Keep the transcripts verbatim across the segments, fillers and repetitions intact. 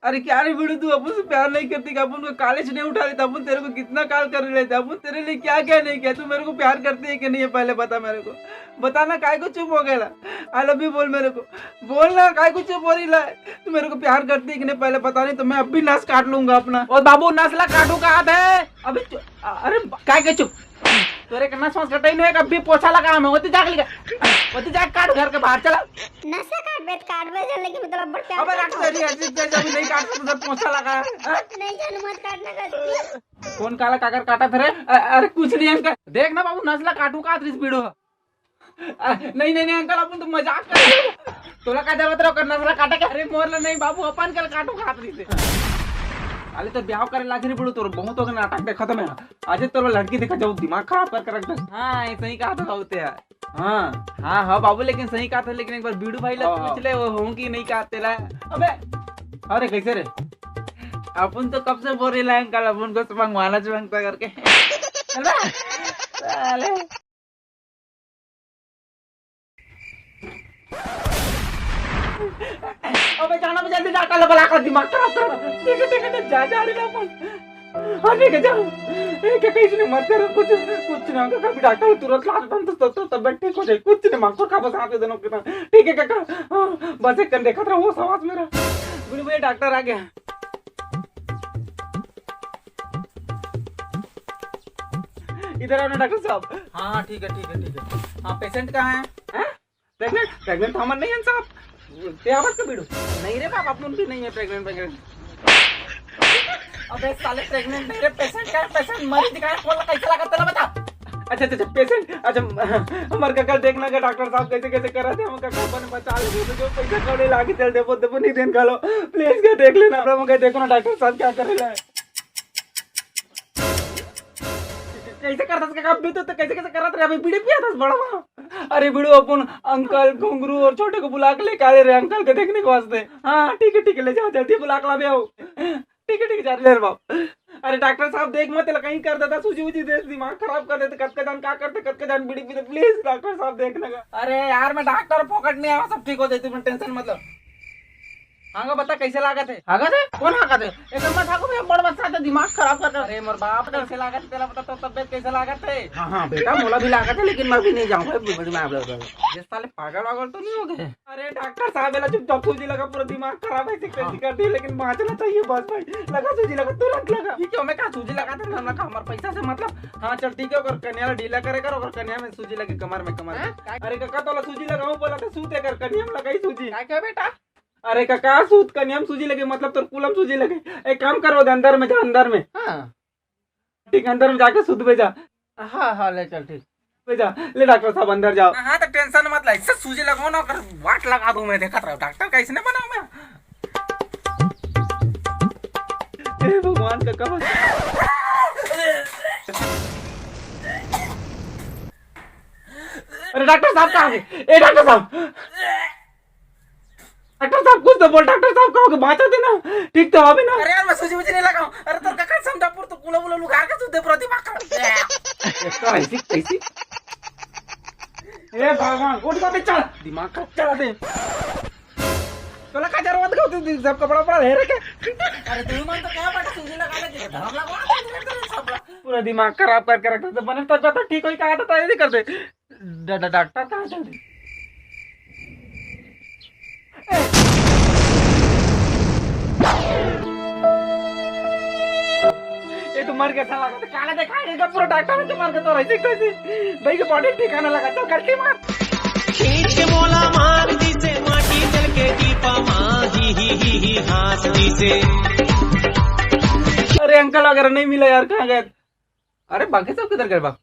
अरे क्या रे भिड़ू, तू अपन से प्यार नहीं करती कि अपन को कॉलेज नहीं उठा लेता? अपन तेरे को कितना कॉल कर लेते, अपन तेरे लिए क्या क्या नहीं किया। तू मेरे को प्यार करती है कि नहीं है, पहले बता मेरे को, बताना। काय को चुप हो गया? आई लव यू बोल मेरे को, बोल ना, काय को चुप हो रही ला? तू मेरे को प्यार करती है कि नहीं, पहले बता, नहीं तो मैं अब भी नस काट लूंगा अपना। और बाबू, नस ला काटू कहा थे अभी। अरे काय के चुप? तोरे के नस वस कटाई नहीं है, अभी पोछा लगा मैं, होती जाके लिखा, होती जाके काट घर के बाहर चला। नस ला काट बेत काट बे जन, लेकिन मतलब बड़ प्यार अबे रख तेरी ऐसी जैसे अभी नहीं काट सकता, पोछा लगा है। नहीं जान, मत काटना कर। कौन काला काकर काटा थे रे? अरे कुछ नहीं अंकल, देख ना बाबू, नस ला काटू का त्रिस पीड़ो। नहीं नहीं नहीं अंकल, अपन तो मजाक कर रहे हैं। तोला का जरूरत रहो करना, तोला काटा के? अरे मोर ला नहीं बाबू, अपन कर काटू खात रही से। अरे तो ब्याह करे लाग रही बड़ू, तोर बहुत हो गया नाटक देखा था मैं। आज तोर लड़की देखा जाऊ, दिमाग खराब करके रख दे। हाँ, ये सही कहा था होते यार। हाँ हाँ हाँ बाबू, लेकिन सही कहा था, लेकिन एक बार बीड़ू भाई ला पूछ ले, वो हों कि नहीं कहा तेला। अबे अरे कैसे रे? अपन तो कब से बोल रहे हैं अंकल, अपन को तो मंगवाना चाहिए मंगता करके। चल बे। साले। अबे जाना बे, जल्दी डॉक्टर ला बुला कर, दिमाग खराब कर। ठीक है ठीक है, जा जा रही अपन। हाँ ठीक है, जाओ। ए, क्या कहीं इसने मत करो कुछ, कुछ ना कभी डॉक्टर तुरंत ला देता हूँ, तो, तो, तो तबियत ठीक हो जाए। कुछ नहीं मांगो का, बस आते दोनों के साथ। ठीक है काका। हाँ, बस एक कन देखा था वो सवास मेरा। गुरु भैया डॉक्टर आ गया। इधर आओ ना डॉक्टर साहब। हाँ ठीक है ठीक है ठीक है। हाँ पेशेंट कहाँ है? हैं? प्रेग्नेंट? प्रेग्नेंट तो हमर नहीं है साहब। ते आवाज का बीड़ू? नहीं रे बाप, अपन भी नहीं है प्रेग्नेंट प्रेग्नेंट। अबे साले प्रेग्नेंट नहीं रे, पेशेंट का है, पेशेंट मरीज दिखाए, कौन कैसे लगा तेला बता। अच्छा अच्छा अच्छा पेशेंट, अच्छा। हमार कका देखना का डॉक्टर साहब कैसे कैसे करा थे, हम कका अपन बचा ले, तो जो पैसा कौड़ी लागे चल देबो देबो नहीं देन खालो। प्लीज का देख लेना, हमरा मगे देखो ना डॉक्टर साहब क्या करे ला। कैसे करता था कका? अभी तो, तो कैसे कैसे करत रहे, अभी बीड़ी पिया था बड़ा। अरे बिड़ू, अपन अंकल घुंगरू और छोटे को बुला के लेके आ रहे अंकल के देखने के वास्ते। हाँ ठीक है ठीक है, ले जाओ जल्दी बुला के लावे आओ। ठीक है ठीक है, जा रहे बाप। अरे डॉक्टर साहब देख मत, कहीं कर देता सूजी उजी दे, दिमाग खराब कर देते, कतका जान का करते, कतका जान बीड़ी पीते। प्लीज डॉक्टर साहब देखना का। अरे यार मैं डॉक्टर फोकट नहीं आवा, सब ठीक हो जाती, मैं टेंशन मत लो। हाँ गा, बता कैसे लागत है? हागत है? कौन हागत है? एकदम मत हागो भैया, बड़ बच्चा तो दिमाग खराब कर दे। अरे मोर बाप, कैसे लागत है तेला बता, तो तबियत कैसे लागत है? हाँ हाँ बेटा, मोला भी लागत है, लेकिन मैं भी नहीं जाऊँ भाई, बड़ी माँ आप लोग। ये साले पागल वागल तो नहीं हो गए? अरे डॉक्टर साहब, एला चुपचाप सूजी लगा, पूरा दिमाग खराब है, ऐसे कैसे कर दी, लेकिन बाँचना चाहिए बस भाई। लगा सूजी, लगा, तुरंत लगा। ये क्यों मैं कहा सूजी लगा था ना, हमारे पैसा से मतलब। हाँ चल ठीक है, अगर कन्या ढीला करे कर, अगर कन्या में सूजी लगे कमर में, कमर में। हाँ? अरे काका तोला सूजी लगाऊं बोला था, सूते कर कन्या में लगाई सूजी। क्या क्या बेटा? अरे कका, सूत कन्या में सूजी लगे मतलब तोर कुलम सूजी लगे। एक काम करो, अंदर में जा, अंदर में। हाँ। ठीक, अंदर में जाके सूत बे जा। हाँ हाँ, ले चल, ठीक। बे जा, ले डॉक्टर साहब अंदर जाओ। हाँ तो टेंशन मत ले, इससे सूजी लगाओ ना, अगर वाट लगा दूं मैं, देखत रहो डॉक्टर का इसने बना मैं। हे भगवान का कहा। अरे डॉक्टर साहब कहाँ है? ए डॉक्टर साहब, डॉक्टर साहब कुछ तो बोल, डॉक्टर साहब कहाँ हो? बाँचा देना, ठीक तो अभी ना। अरे यार मैं सूजी वूजी नहीं लगाऊं। अरे तोर का कसम, डॉक्टर तो कुला बुला लुगार का सूते पूरा दिमाग खराब। कैसी कैसी? हे भगवान, उठ बाबे, चल। दिमाग का चला दे। तोला का जरूरत का, तू सब कपड़ा उपड़ा ले रखे। अरे तू मन तो क्या बड़ा सूजी लगा ले, धरम लगवा दे, सब पूरा दिमाग खराब करके रखता तो बने तब तो ठीक होई कहा था, ऐसे कर दे। डा-, डा-, डॉक्टर कहाँ चल दे? ये तो मर गया साला, तो काला दिखाई देगा पूरा डॉक्टर में तो मर गया तो ऐसे कैसे? भाई के बॉडी ठिकाना लगा, चल गलती मार। खींच के मोला मार दिसे, माटी चल के दीपा माँ, ही, ही, ही, ही, हाँस दिसे। अरे अंकल वगैरह नहीं मिला यार, कहाँ गए? अरे बाकी सब किधर गए बा?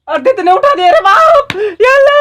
अरे तो नहीं उठा दे रे बाप, ये ले